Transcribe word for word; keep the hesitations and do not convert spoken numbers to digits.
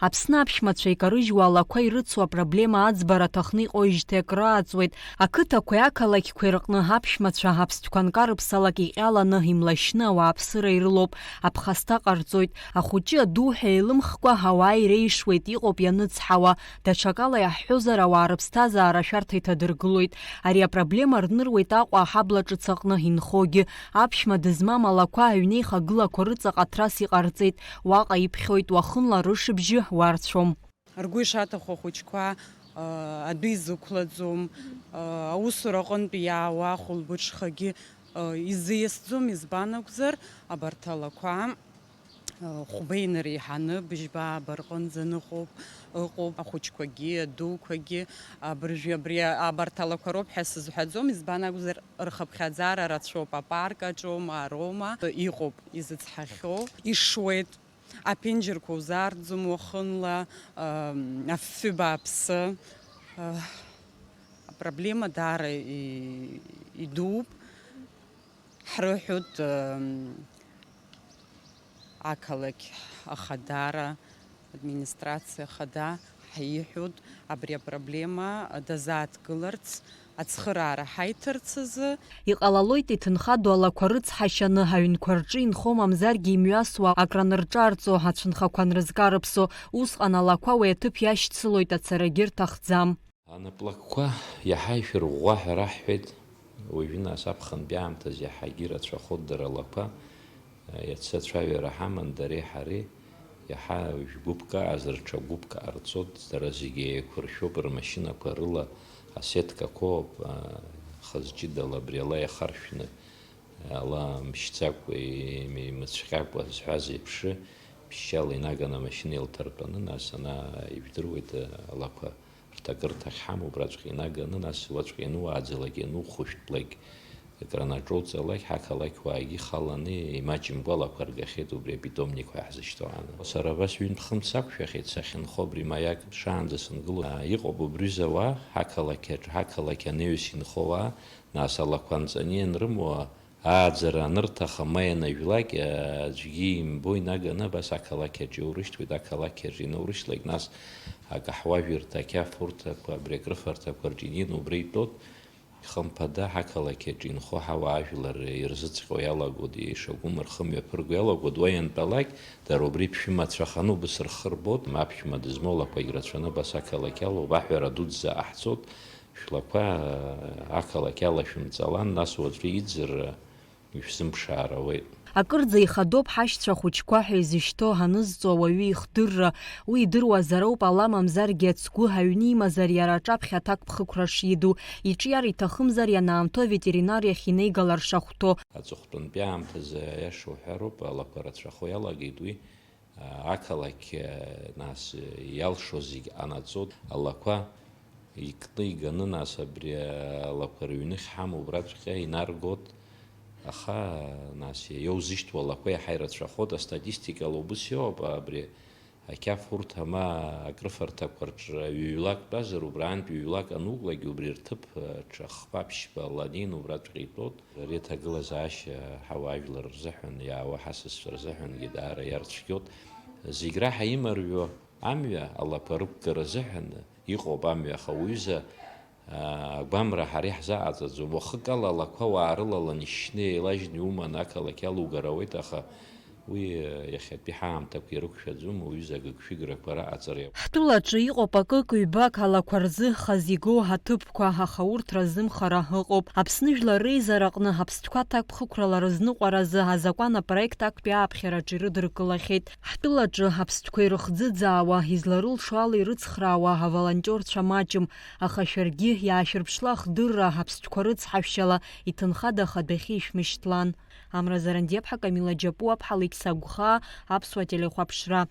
Аԥсны аԥшәмацәа икарыжьуа алақәа ирыцу апроблема аӡбара аҭахны иҟоижьҭеи акры ааҵуеит. Ақыҭақәеи ақалақьқәеи рҟны аԥшәмацәа аԥстәқәа анкарыԥсалак иҟьаланы, имлашьны ауааԥсыра ирылоуп, аԥхасҭа ҟарҵоит. Ахәыҷы аду ҳәа еилымхкәа ауаа иреишуеит, иҟоуп ианыцҳауа. Даҽакала иаҳҳәозар, ауаа рыԥсҭазаара ашәарҭа иҭадыргылоит. Ари апроблема рныруеит Аҟәа аҳабла ҿыц аҟны инхогьы. Аԥшәма дызмам алақәа аҩнеихагылақәа рыҵаҟа аҭрас иҟарҵеит. Уаҟа иԥхьоит, уахынла рышыбжьы уарцәом. Ргәы ишаҭаху ахәыҷқәа, а, адәы изықәлаӡом, а, аусура аҟынтә иаауа ахәылбыҽхагьы, а, изыиасӡом, избан акәзар, абарҭ алақәа, а, хәба инареиҳаны быжьба ааба рҟынӡа ныҟәоуп, ыҟоуп, ахәыҷқәагьы, адуқәагьы, абыржәы абри, абарҭ алақәа роуп ҳәа сызҳәаӡом, избан акәзар, рхыԥхьаӡара рацәоуп, апарк аҿоума, ароума, иҟоуп изыцҳахьоу, ишуеит. Аԥенџьырқәа узаарӡом уахынла, ам, афҩы бааԥсы. А, апроблема даара и-, идууп. Ҳрыҳәоит, ам, ақалақь ахадара, администрациа ахада ҳаиҳәоит абри апроблема дазааҭгыларц. Ацхыраара ҳаиҭарц азы. Иҟалалоит иҭынхадоу алақәа рыцҳашьаны, аҩнқәа рҿы инхо мамзаргьы имҩасуа акранырҿарҵо, ацәынхақәа анрызкарыԥсо, усҟан алақәа уи аҭыԥ иашьцылоит, ацарагьы рҭахӡам. Анаплакқәа иаҳа ишәырӷәӷәа ҳәа раҳҳәеит. Уажәы нас аԥхынтәи аамҭазы иаҳагьы ирацәахоит дара алақәа. Иацы ацәажәара ҳаман дареи ҳареи, иаҳа жәгәыԥк аазар ҽа гәыԥк ҟарҵоит, дара зегьы еиқәыршәоуп рмашьынақәа рыла, асеткақәоуп, хаз ҷыдала абри ала иахаршәны, ала мшьӡакәа, имыцәҟьакәа зҳәаз еиԥш, ԥшьшьала инаганы амашьына илҭартәаны, нас ана ижәдыруеит алақәа. Рҭакырҭахь ҳамоуп, убраҵәҟьа инаганы, нас уаҵәҟьа иануааӡалак, ианухәышәтәлак, акранаҿоуҵалак, ҳақалақьуаагьы ихаланы имаҷымкәа алақәа ргахьеит убри апитомникқәа ҳзышьҭоу аан. Сара абас ҩынтә-хынтә сақәшәахьеит, сахьынхо абри маиак шаанӡа сынгыло. Иҟоуп убри зауа, ҳақалақь аҿы, ҳақалақь анаҩс инхо ауаа, нас алақәа анҵаны ианрымоу, ааӡара анырҭахым, ма ианажәлак, аӡәгьы имбо инаганы абас ақалақь аҿы иаурышьҭуеит, ақалақь аҿы инаурышьҭлак, нас акаҳуажәырҭа, ақьафурҭақәа, абри акрыфарҭақәа рҿы инеины убра итәоит. Хымԥада, ҳақалақь аҿы инхо ҳауаажәлар ирзыҵҟьо иалагоит, ишакәым рхы мҩаԥырго иалагоит, уа иантәалак, дара убри ԥшәымацәаханы убыс рхы рбоит, аԥшәма дызмоу лақәагь рацәаны абас ақалақь алоуп, аҳәара дуӡӡа ҟаҳҵоит. Шәлақәа ақалақь ала шәымҵалан, нас уаҵәы иӡырра ишәзымԥшаар ауеит. Акырӡа ихадоуп ҳашьцәа хәыҷқәа ҳәа изышьҭоу анызҵо ауаҩы ихдырра. Уи идыруазароуп, ала мамзаргьы ацгәы аҩны имазар, иара аҿаԥхьа аҭакԥхықәра шиду. Иҿиар иҭахымзар, ианаамҭоу аветеринар иахь инеигалар шахәҭоу. Аҵыхәтәантәи аамҭазы, аиаша уҳәароуп, алақәа рацәахо иалагеит уи. Ақалақь, нас, иалшо зегь ҟанаҵоит. Алақәа икны иганы, нас, абри алақәа рыҩныхь ҳамоу убраҵәҟьа инаргоит. Аха, нас, иоузышьҭуа алақәа иаҳа ирацәахоит. Астатистикала убыс иоуп, абри ақьафурҭа ма акрыфарҭақәа рҿы ҩ-ҩлак тәазар, убраантә ҩ-ҩлак ануклак, убри рҭыԥ аҿы ахԥа ԥшьба ланеины убраҵәҟьа итәоит. Ари аҭагылазаашьа ҳауаажәлар рзыҳәан, иаауа ҳасасцәа рзыҳәангьы даара иарцәгьоуп. Зегь раҳа имарҩуа амҩа алақәа рықәгара азыҳәан иҟоуп амҩа, аха уҩыза, аа, агәамра ҳара иаҳзааӡаӡом. Уахыкала алақәа уаарылалан, ишьны еилажьны иуманы ақалақь алугар ауеит, аха уи, иахьатәи ҳаамҭақәа ирықәшәаӡом, уҩыза агыгшәыграқәа раҟаҵара иакәым. Ҳтәылаҿы иҟоуп акык-ҩбак алақәа рзы хаз игоу аҭыԥқәа, аха урҭ разымхара ыҟоуп. Аԥсны жәлар реизараҟны аԥстәқәа аҭакԥхықәрала рызныҟәаразы азакәан апроект актәи ааԥхьараҿы ирыдыркылахьеит. Ҳтәылаҿы аԥстәқәа ирыхӡыӡаауа, изларылшо ала ирыцхраауа аволонтиорцәа маҷым, аха шәаргьы иаашәырԥшла ахдырра аԥстәқәа рыцҳашьала иҭынхада ахадахьы ишәмышьҭлан. Амра Зарандиаԥҳа, Камила Џьапуаԥҳа, Алықьса Гәхаа, Аԥсуа телехәаԥшра.